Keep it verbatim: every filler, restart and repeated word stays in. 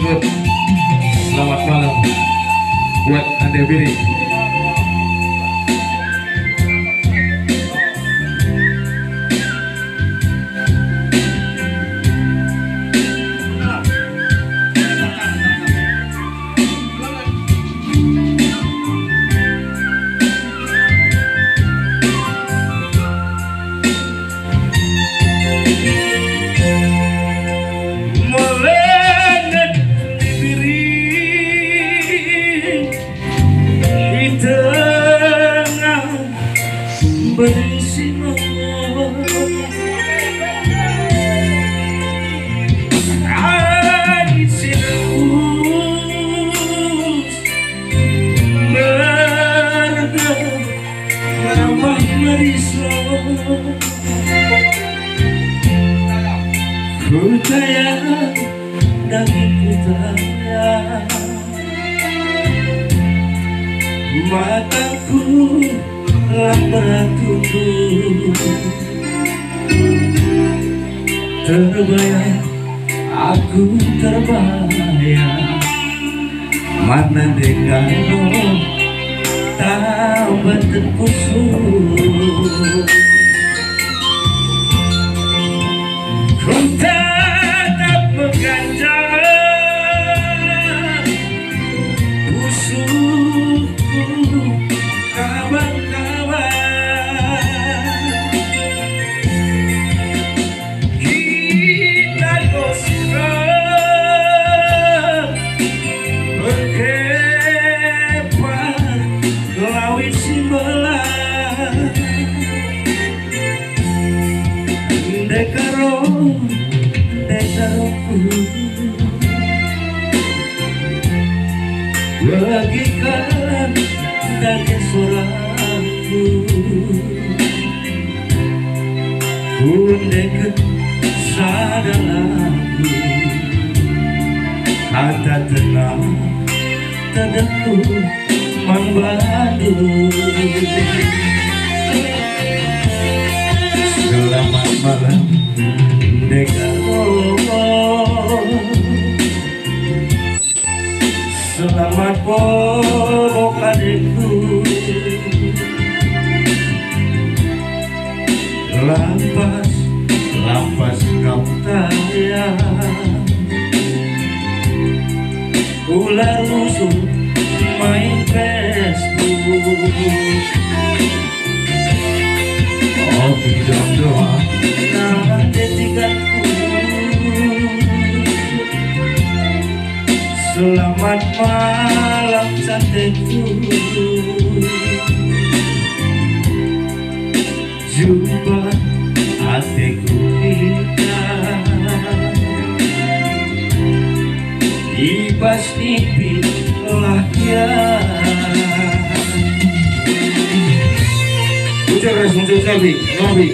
Selamat malam buat Anda Biri. Melenget di biring i tengah berisi mawar. Angin si rebus mergeh nambah meriso. Kutayang daging kutayang. Mataku lam beratundu. Terbayang, aku terbayang. Mana ndekah tambah terpusung. Ku tatap mengganjal pusuhku kabar-kabar. Kita kosura berkepar lawit si mbelah. Ndekah ro, ndekah ro ku. Bagikan dage soraku. Kuendeken sada lagu, kata tenang tedengku man bandu. Selamat malam, Deka. Selamat bobo adekku. Lampas, lampas kap tayang. Ular musuh main Facebook. Opi dondo nande tiganku. Selamat malam cantikku. Jumpa ateku kita. Ibas nipi lah ya. Ujar ras muncul Selvi, Novi.